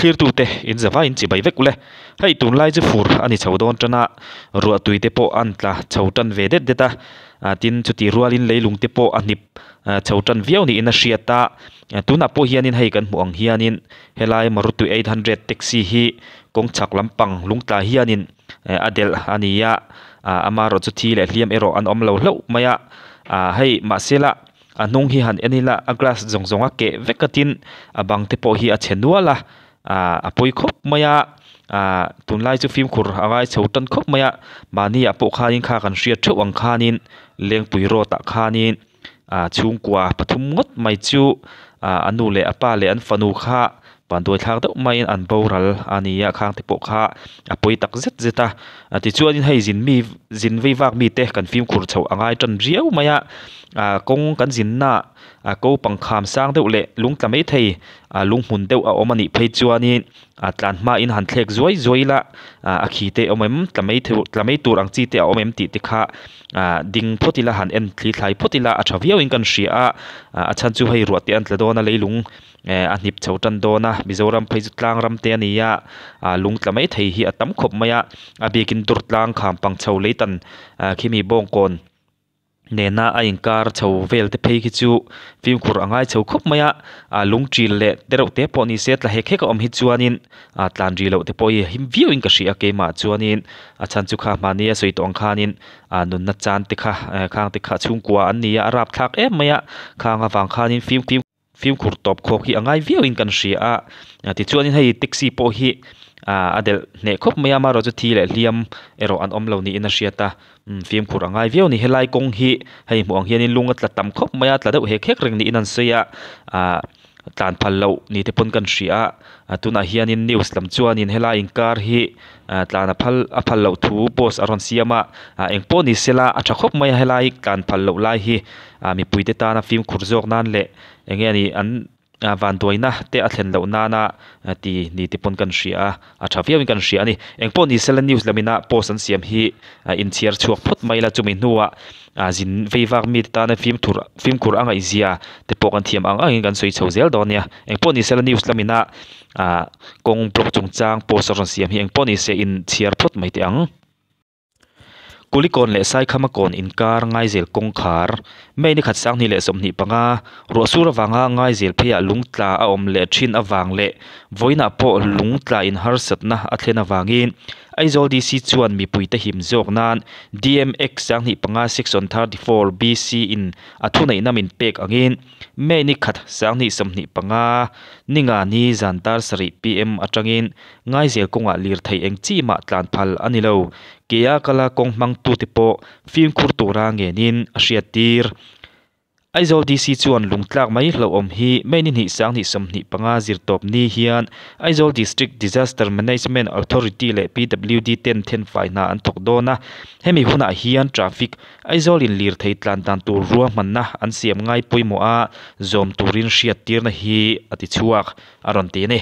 Thlirtute in zavaiin chibai vek ule. Hei tunlai chu fur a ni chho dawn tan a, ruahtui te pawh an tla chho tan ve det det a, tin chuti rualin leilung te pawh a hnip chho tan viau niin a hriat a. Tunah pawh hianin hei kan hmuh ang hianin helai Maruti 800 taxi hi kawng chhak lampang lungtla hianin a delh a ni a, amaherawh chu thi leh hliam erawh an awm lo hlauh mai a, hei mahsela A hnung hi han en ila a glass zawng zawng a keh vek a tin a bang te pawh hi a chhe nual a ah a pawi khawp mai a ah tunlai chu fimkhur a ngai chho tan khawp mai a mahni ah pawh khanin kha kan hriat theuh ang khanin lengpui road ah khanin ah chhungkua pathum ngawt mai chu ah a nu leh a pa leh an fanu kha Vanduai thlak deuh maiin an boral a ni a, khang te pawh kha a pawi tak zet zet a. Tichuanin hei zin mi zin vei vak mite kan fimkhur chhoh a ngai tan riau mai a, ah kawng kan zinna ah ko pangkham sang deuh leh lung tla mai thei ah lung hmun deuh a awm a nih phei chuanin ah tlan hmain han thlek zuai zuai ila ah a khi te awm em tla mai theuh tla mai tur ang chi te a awm em tih te kha ah ding phawt ila han en thli thlai phawt ila a tha viauin kan hria a, ah a chhan chu hei ruah te an tla dawn a leilung Eh a hnip chho tan dawn a Mizoram phei chu tlang ram te a ni a ah lung tla mai thei hi a tam khawp mai a a bikin dur tlang kham pang chho lei tan ah khimi bawngkawn nena a inkar chho vel te phei khi chu fimkhur a ngai chho khawp mai a ah lung ṭil leh te reuh te pawh ni se tla hek hek a awm hi chuanin ah tlan ri loh te pawh hi him viau in ka hria a keimah chuanin a chhan chu kha mahni a sawi tawh ang khanin ah nunna chan te kha eh khang te kha chhungkua an ni a a rapthlak em mai a khang avang khanin fimkhur Fimkhur tawp khawk hi a ngai viauin kan hria a, tichuanin hei taxi pawh hi ah a delh hneh khawp mai a, amaherawh chu thi leh hliam erawh an awm lo niin a hriat a, fimkhur a ngai viau a ni. Helai kawng hi hei hmuh ang hianin lung a tla tam khawp mai a, tla deuh hek hek reng niin an sawi a, ah tlan phal loh ni te pawn kan hria a, tunah hianin news lam chuanin helai inkar hi ah tlan a phal a phal loh thu post a rawn siam a, ah engpawh ni sela a tha khawp mai a helai tlan phal loh lai hi. ah mipuite tana fimkhur zawk nan leh eng nge ni an ah vanduaina te a thlen loh nana ti ni te pawn kan hria a a tha viauin kan hria a ni engpawh ni sela news lam ina post an siam hi ah inchhiar chhuak phawt mai ila chumi hnuah ah zin vei vak mite tana fimthur fimkhur a ngaihzia te pawh kan thiam ang angin kan sawi chho zel dawn nia engpawh ni sela news lam ina ah kawng block chungchang post a rawn siam hi engpawh ni se inchhiar phawt mai teh ang. Kulikawn leh Saikhama kawn inkar Ngaizel kawngkhar, May ni khat sanghnih leh 25, ruahsur avanga Ngaizel pheiah lung tla a awm leh thin avang leh vawiinah pawh lung tla in harsatna a thlen avangin Aizawl DC chuan mipuite him zawk nan DMX 25 Section 34 BC in a thuneihna min pek angin May ni khat 2025 ninga ni zan dar sarih PM atangin Ngaizel kawngah lirthei eng chi mah tlan phal a ni lo. Kea kala kawng hmangtute pawh fimkhur tura ngenin a hriattir. Aizawl DC chuan lungtlak mai hlauhawm hi May ni hnih 2025 zirtawp ni hian Aizawl District Disaster Management Authority leh PWD ten thenfai hna an thawk dawn a. Hemi hunah hian traffic Aizawlin lirthei tlan dan tur ruahmanna an siam ngai pawimawh a zawm turin hriattirna hi a ti chhuak a rawn ti a ni.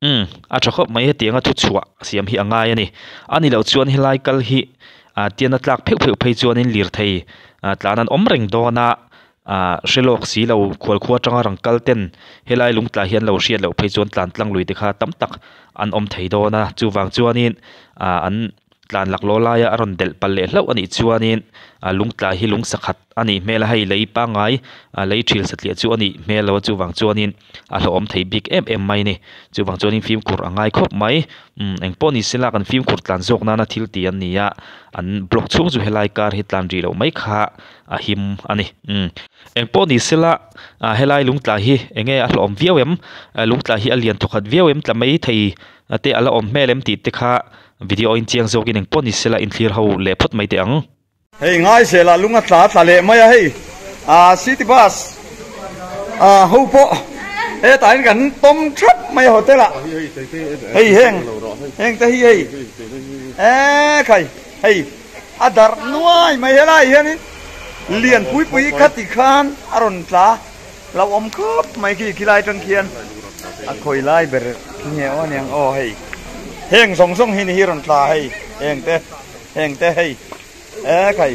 Umm, a tha khawp mai hetianga thu chhuah siam hi a ngai a ni. A ni loh chuan helai kal hi ah tian a tlak pheuh pheuh phei chuanin lirthei ah tlan an awm reng dawn a, ah hre lawk si lo khualkhua atanga rang kal ten helai lung tla hi an lo hriat loh phei chuan tlan tlang lui te kha tam tak an awm thei dawn a, chuvang chuanin ah an Tlan laklawh laia a rawn delh palh leh hlauh a nih chuanin a lung tla hi lung sakhat a nih hmel a, hei lei pangngai a lei thil satliah chu a nih hmel lo a, chuvang chuanin a hlauhawm thei bik em em mai a ni. Chuvang chuanin fimkhur a ngai khawp mai. Umm engpawh ni sela kan fimkhur tlan zawk nana thil ti an ni a, an block chhung chu helai kar hi tlan rih loh mai kha a him a ni. Umm engpawh ni sela ah helai lung tla hi eng nge a hlauhawm viau em? Lung tla hi a lian thawkhat viau em? Tla mai thei te a la awm hmel em tih te kha Video in chiang zawkin eng pawh ni sela inthlir ho leh phawt mai teh ang. Hei ngai zel ah lung a tla tla leh mai a hei ah city bus ah ho pawh hetah hian kan tawm thap mai a hotel ah hei heng heng te hi hei e khai hei a darh nuai mai helai hianin lian pui pui kha ti khan a rawn tla lo awm khawp mai khi khilai atang khian a khawi lai ber khi nge aw aniang aw hei heng zawng zawng hi ni hi rawn tla hei heng te heng te hei e khai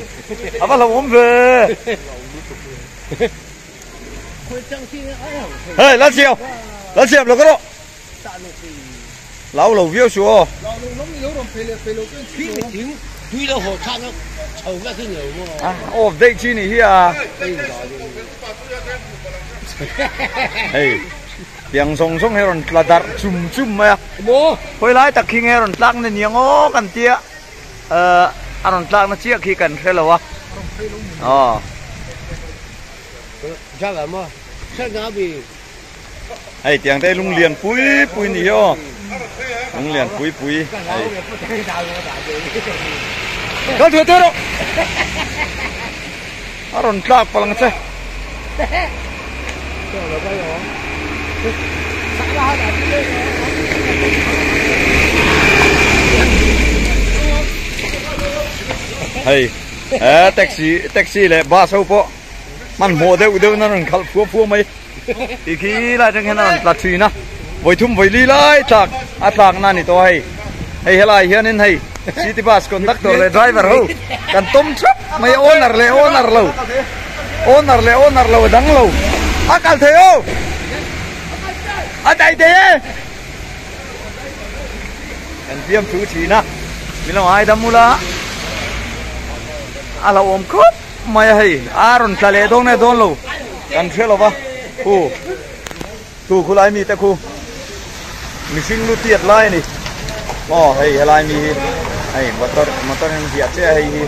a va hlauhawm ve hei Lalsiam Lalsiam lo ka rawh. Lau lo viau suh aw. A off daih chi nih hi a. Hei tiang zawng zawng hi a rawn tla darh chum chum mai a. Khawi lai tak khi nge a rawn tlak na niang aw kan tia a rawn tlak na chiah khi kan hre lo a. Aw. Hei tiang te lung lian pui pui ni hi aw lung lian pui pui hei kal thuai thuai rawh a rawn tlak palh ang che hei taxi taxi leh bus ho pawh hmanhmawh deuh deuh in a rawn khalh fua fua mai. Ti khi lai atang hian a rawn tla thin a, vawi thum vawi li lai tlak a tlak na a ni tawh a hei. Hei helai hianin hei city bus conductor leh driver ho kan tawm thap mai a, owner leh owner lo, owner leh owner lo a dang lo, a kal thei aw, a dai thei e. Kan fiam thu thin a, min lo ngaidam ula a hlauhawm khawp. Mai a hei a rawn tla leh dawn nge dawn lo kan hre lo va khu thu khu lai mi te khu mihring lu tiat lai a ni aw hei helai mi hi hei motor motor hian hiah chiah a hei hi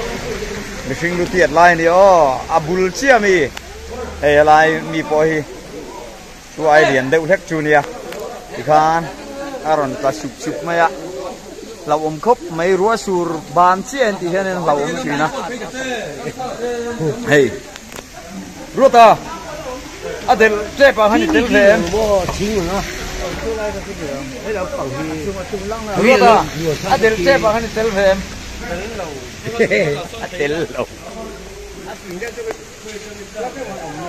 mihring lu tiat lai a ni aw a bul chiah mi hei helai mi pawh hi chu ai lian deuh hlek chu nia tikhan a rawn tla sup sup mai a hlauhawm khawp mai ruah sur ban chiah an tih hian in hlauhawm thin a hei ruata a delh tep ah khan i tel ve em ruata a delh tep ah khan i tel ve em a tel lo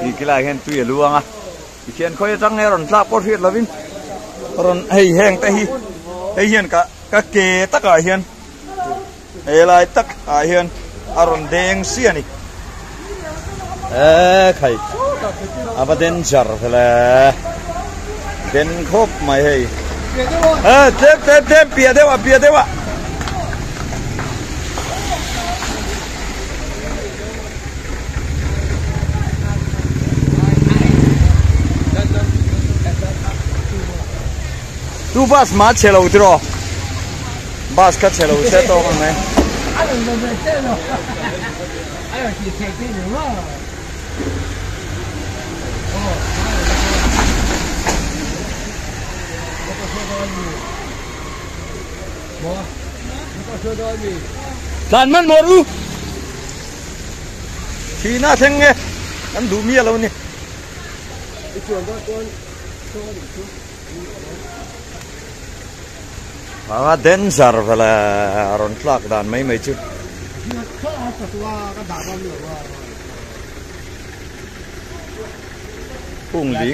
Tih khi lai hian tui a luang a tikhian khawi atang nge rawn tlak pawh hriat lovin rawn hei heng te hi hei hian ka ka ke takah hian helai takah hian a rawn deng si a ni e khai a va danger vele den khawp mai hei e tlem tlem tlem piah deuh ah piah deuh ah. Tu bus ma chhe lo tiraw bus kha chhe lo se tawk ang mai. Tlan man maw ru Thihna a thleng nge kan duh miah lo ni. A danger vela a rawn tlak dan mai mai chu. Hung li.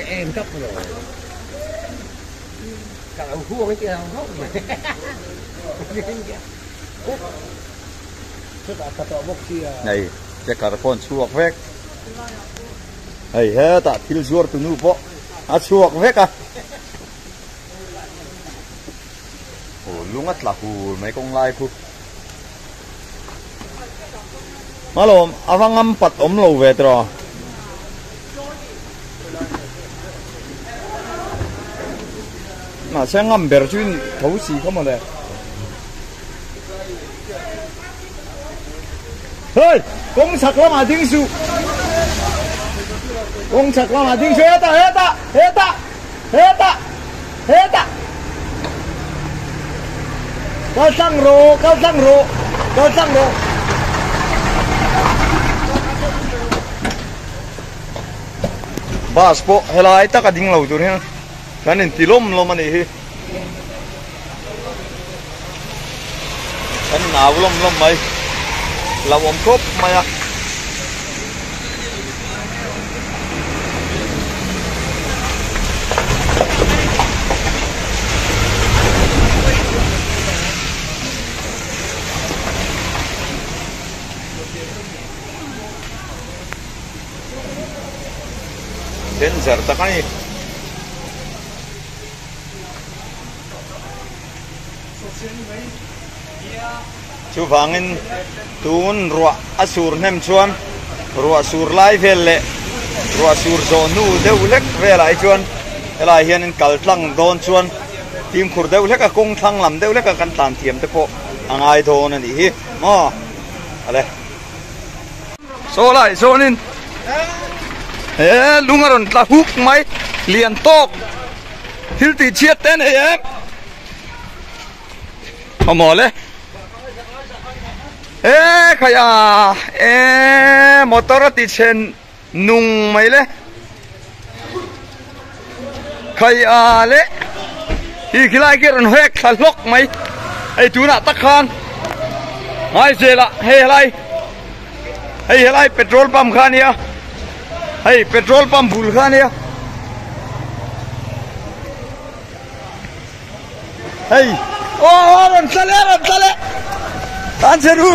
Hei checker pawh an chhuak vek hei hetah thil zuar tu nu pawh a chhuak vek a aw lung a tla hul mai kawng lai khu malawm a va ngam pat awm lo ve tiraw. Mahse ngam ber chu in tho si kha mawle. Hei! Kawng chhak lamah ding suh. Kawng chhak lamah ding suh. Hetah! Hetah! Hetah! Hetah! Hetah! Kal tlang rawh! Kal tlang rawh! Kal tlang rawh! Bus pawh helai taka ding lo tur hian kan inti lawm lawm a nih hi. Kan inau lawm lawm mai. Hlauhawm khawp mai a. Danger tak a ni. Chuvangin tun ruah a sur hnem chuan ruah sur lai vel leh ruah sur zawh hnu deuh hlek velah hi chuan helai hianin kal tlang dawn chuan fimkhur deuh hlek a kawng thlang lam deuh hlek a kan tlan thiam te pawh a ngai dawn a nih hi maw ale. Saw lai sawnin he lung a rawn tla huk mai lian tawk thil tih chhiat te a nei em. Awmaw le e khai a e motor a ti chhe nung mai le khai a le hi khilai khi a rawn hek thla hlawk mai hei tunah tak khan Ngaizelah hei helai hei helai petrol pump kha ania hei petrol pump bul kha ania. Hei aw aw rawn tla leh rawn tla leh tan che ru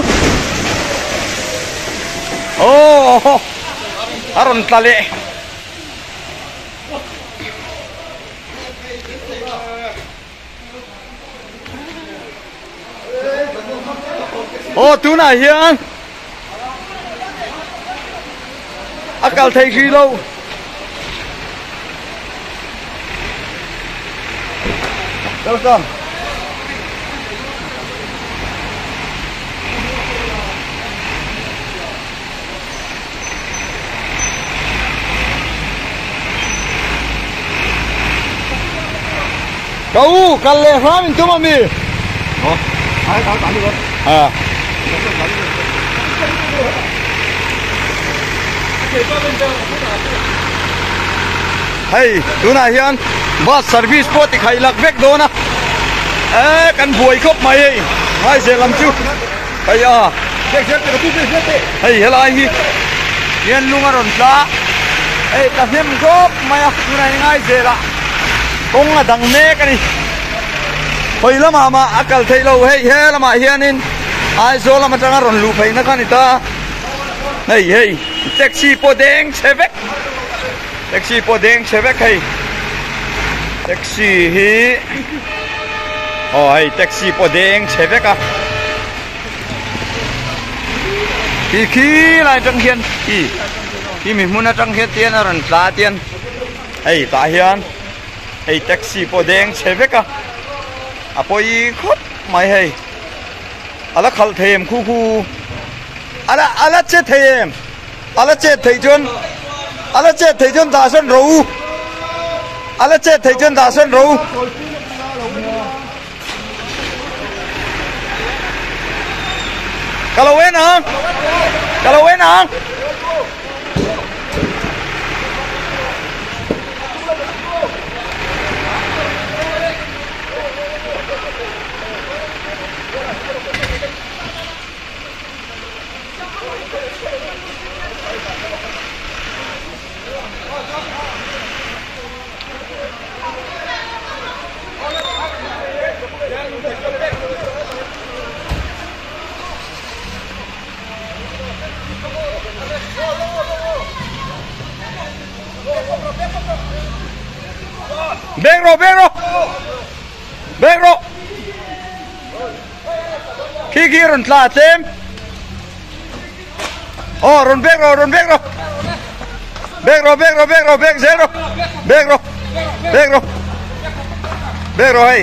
aw a rawn tla leh aw tunah hian a kal thei hrih lo. Welcome. Ka u kal leh hram in tum ami. À. Hei tunah hian bus service pawh ti khaih lak vek dawn a e kan buai khawp mai hei Ngaizel lam chu hei a hei helai hi hian lung a rawn tla hei ka hnem khawp mai a tunah hi Ngaizelah kawng a dang mek a ni. Hawi lamah mah a kal theih lo hei he lamah hianin Aizawl lam atanga rawn luh pheihna kha a ni ta hei hei taxi pawh deng chhe vek taxi pawh deng chhe vek hei taxi hi aw hei taxi pawh deng chhe vek a khi khi lai atang hian khi khi mi hmun atang hian tian a rawn tla tian hei tah hian. Hei taxi pawh deng chhe vek a, a pawi khawp mai hei. A la khalh thei em khu khu? A la a la che thei em? A la chet theih chuan a la chet theih chuan dah sawn ro u. A la chet theih chuan dah sawn ro u. Ka lo en ang! Ka lo en ang! Bek rawh bek rawh bek rawh khi khi rawn tla tlem aw rawn bek rawh rawn bek rawh bek rawh bek rawh bek rawh bek zel rawh bek rawh bek rawh bek rawh hei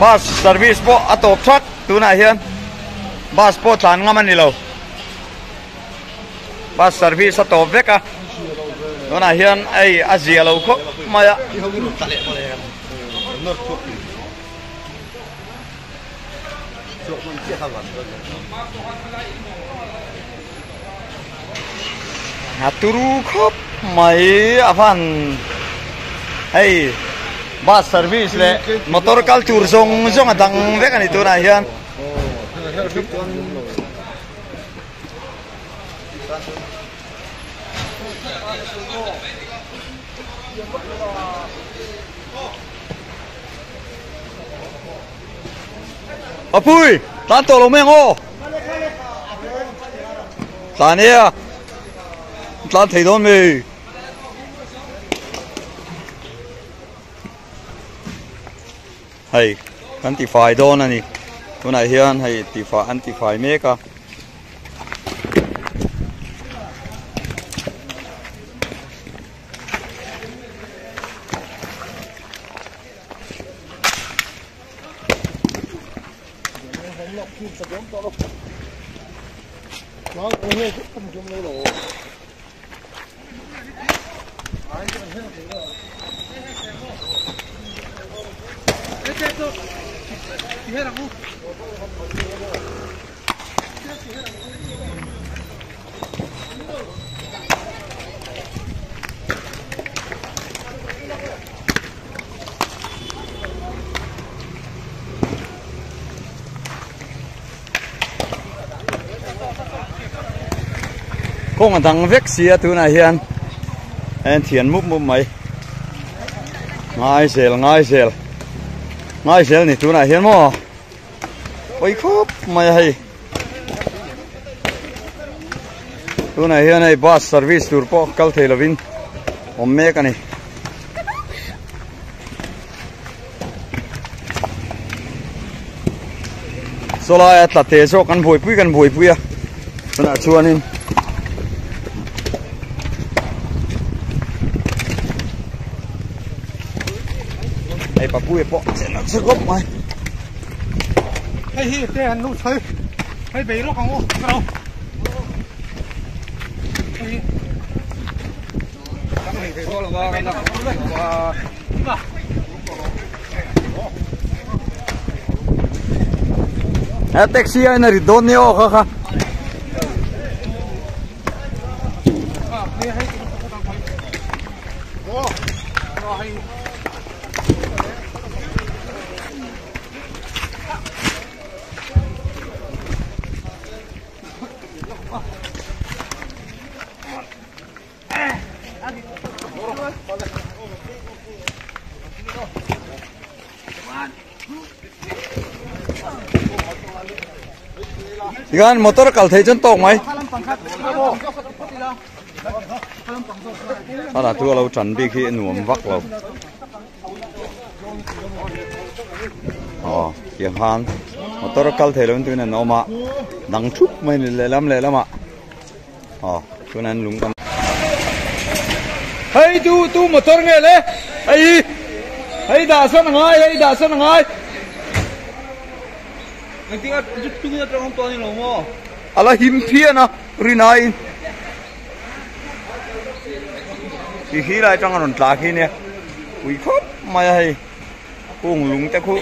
bus service pawh a tawp thak tunah hian bus pawh tlan ngam a ni lo bus service a tawp vek a tunah hian hei a zia lo khawp mai a. A turu khawp mai a van hei bus service leh motor kal tur zawng zawng a dang vek a ni tunah hian. Apui tlan tawh lo mai ang aw tlan e a tlan thei dawn mi hei kan ti fai dawn a ni. Tunah hian hei tifai an tifai mek a. Kawng a dang vek si a tunah hian a inthian mup mup mai ngai zel ngai zel ngai zel ni tunah hian maw pawi khawp mai a hei tunah hian hei bus service tur pawh kal thei lovin awm mek a ni. Sawlaia tla te zawk kan buaipui kan buaipui a tunah chuanin hei papuia pawh chen a che khawp mai. Hei hi te an lu chhai hei bei lawk ang u ka lo hei hi He taxi a in a rit dawn nia aw kha kha. Tikhan motor kal thei chuan tawk mai. Thlalak chu a lo tan bik hi a nuam vak lo. Aw tiang khan motor kal thei lo in tuin an awm a dang thup mai a ni lehlam lehlamah. Aw chuan an lung kan Hei tu tu motor nge le hei hi hei dah sawn a ngai hei dah sawn a ngai Engtin a zut tungin atang awm tawh a ni lo maw? A la him phian a rinaiin ti khi lai atang a rawn tla khi nia pui khawp mai a hei kung lung te khu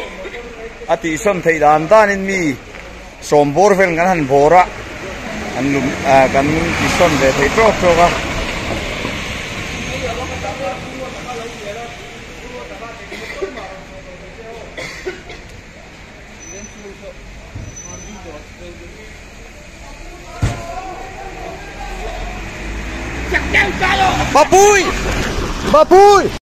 a tihsawn theih dan danin mi Sawm bawr vel kan han bawr a, an lum ah kan tisawn ve thei tawk tawk a. Bapui! Bapui!